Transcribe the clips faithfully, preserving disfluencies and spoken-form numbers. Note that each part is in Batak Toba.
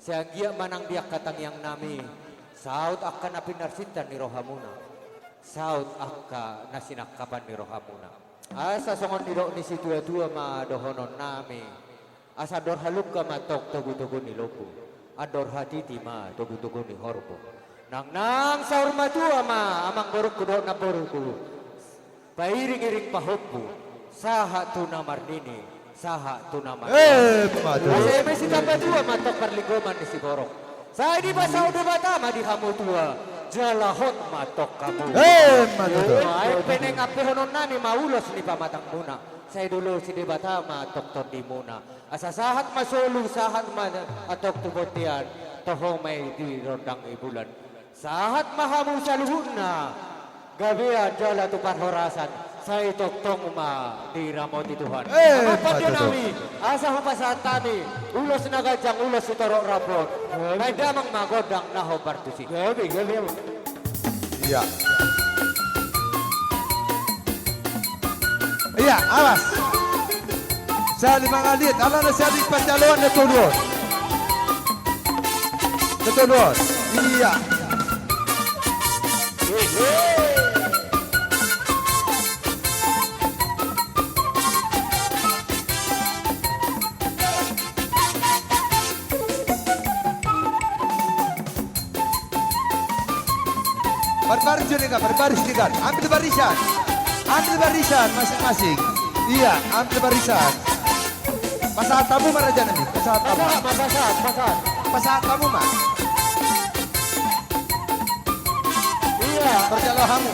Sai anggiat ma nang di angka tangiangnami, saut angka na pinarsinta ni rohamuna, saut angka na sinangkapan ni rohamuna. Asa songon nidok ni situatua ma dohononnami, asa andor halumpang ma tong togutogu ni lombu, andor hatiti ma togutogu ni horbo. Nangnang saur matua ma amangborungku dohot namborungku, pairingiring pahompu, sahat tu na marnini, sahat tu na marnono. Emma tutu. Asa eme sitamba tua ma tong parlinggoman ni siborok. Sai dipasaut Debata ma di hamu tua, jala hot ma tong hamu. Emma tutu. Ai pe naeng ampehononnami ma ulos ni pamatangmuna, sai diulosi Debata ma tong tondimuna. Asa sahat ma solu, sahat ma antong tu bontean, toho ma i di rondang ni bulan. Sahat ma hamu saluhutna, gabean jala tu parhorasan, sai tongtong ma diramoti Tuhan. Emma tutu. Amang pandenami, asa hupasahat hami ulos na ganjang, ulos sitorop rambon. Baen damang ma gondang na hombar tusi. Gabe, gabe, amang. Iya. Iya, awas. Sali mangaliat, alana sali panjaloan na tolu on. Na tolu on. Iya. Barbaris jo nian, barbaris nian. Ambil barisan. Ambil barisan masing-masing. Iya, ambil barisan. Pasahat hamu ma rajanami, pasahat hamu. Pasahat ma, pasahat, pasahat. Pasahat hamu ma. Iya. Parjalo hamu.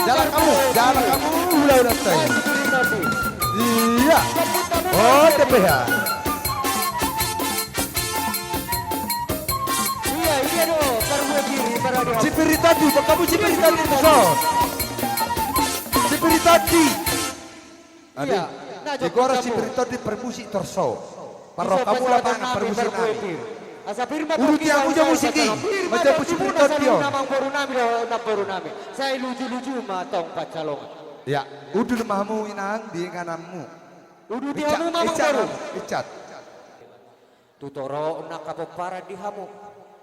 Jala hamu, jala hamu, ula-ula tai. Iya. Oh, T P H. Iya, iya do, parbuat diri, paradu. Sipir i tadi, bakamu sipir i tadi, so. Sipir i tadi. Adi. Iya. Nah, di gora sipir i tadi parmusik torso. Parro hamu lapangan parmusik nami. Asa pir ma uduti hamu jo musik i. Macam sipir i tadi on. Amangborunami do, namborunami. Sai luju-luju ma tong pansalongan. Iya, udur ma hamu inang di ingananmu. Uduti hamu ma amangboru. Icat. Tu torop na angka pomparan di hamu,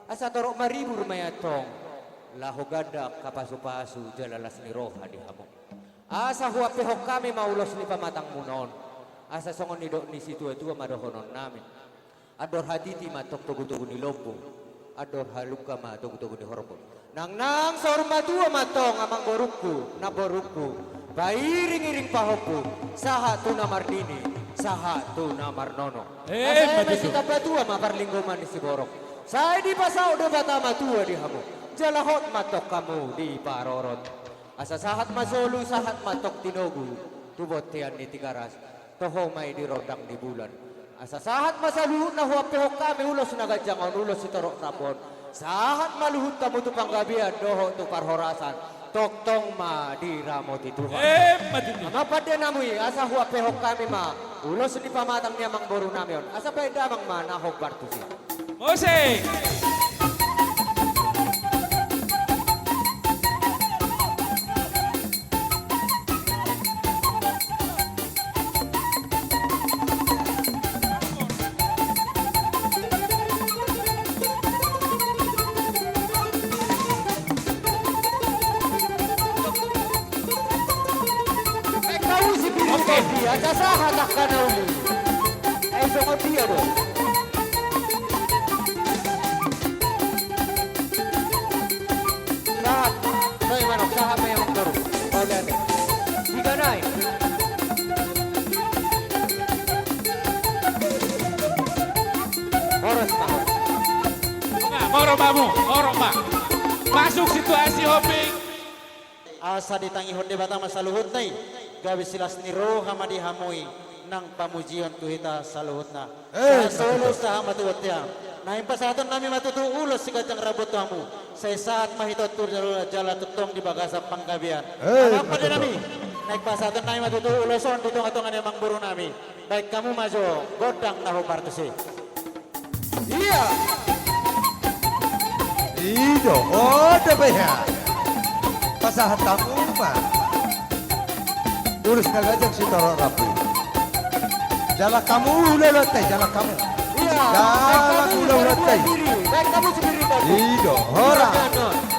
asa torop maribur ma i antong, laho ganda angka pasu-pasu jala las ni roha di hamu. Asa huampehon hami ma ulos ni pamatangmuna on, asa songon nidok ni situa-tua ma dohononnami. Andor hatiti ma tong togu-togu ni lombu, andor halumpang ma togu-togu ni horbo. Nangnang saur matua ma tong amangborungku, namborungku, pairing-iring pahompu, sahat tu na marnini, sahat tu na marnono. Eh, asa eme sitamba tua ma parlinggoman ni siborok. Sai dipasaut Debata ma tua di hamu, jala hot ma tong hamu diparorot. Asa sahat ma solu, sahat ma tong tinogu, tu bontean ni Tigaras. Toho ma i di rondang ni bulan. Asa sahat ma saluhutna huampehon hami ulos na ganjang on, ulos sitorop rambon. Sahat ma luhut hamu tu panggabean dohot tu parhorasan. Tongtong ma diramoti Tuhan. Emma tutu. Amang pandenami, asa huampehon hami ma ulos ni pamatang ni amangborunami on. Asa baen damang ma na hombar tusi. Musik. Oke. Dia, asa sahat angka na uli. Ai songon dia do. Sahat. Sai manuk, sahat ma i amangboru. Bagian. Tiga nai. Horas ma, horas. Horas ma, horas ma. Masuk situasi, Hoping. Asa ditangihon Debata ma saluhutna i, gabe silas ni roha ma di hamu i, nang pamujion tu hita saluhutna. Eh, sahat solu, sahat ma tu bontean. Naeng pasahatonnami ma tutu ulos siganjang rambon tu hamu. Sai sahat ma hita on tu jala tongtong di bagasan panggabean. Eh, amang pandenami. Naeng pasahatonnami ma tutu ulos on di tonga-tonga ni amangborunami. Baen hamu ma jo gondang na hombar tusi. Iya. I do, oh, dope ya. Pasahat hamu ma ulos na ganjang sitorop rambon. Jala hamu, ula-ula tai, jala hamu. Iya, Dalan hulahulanta i. I do, horas.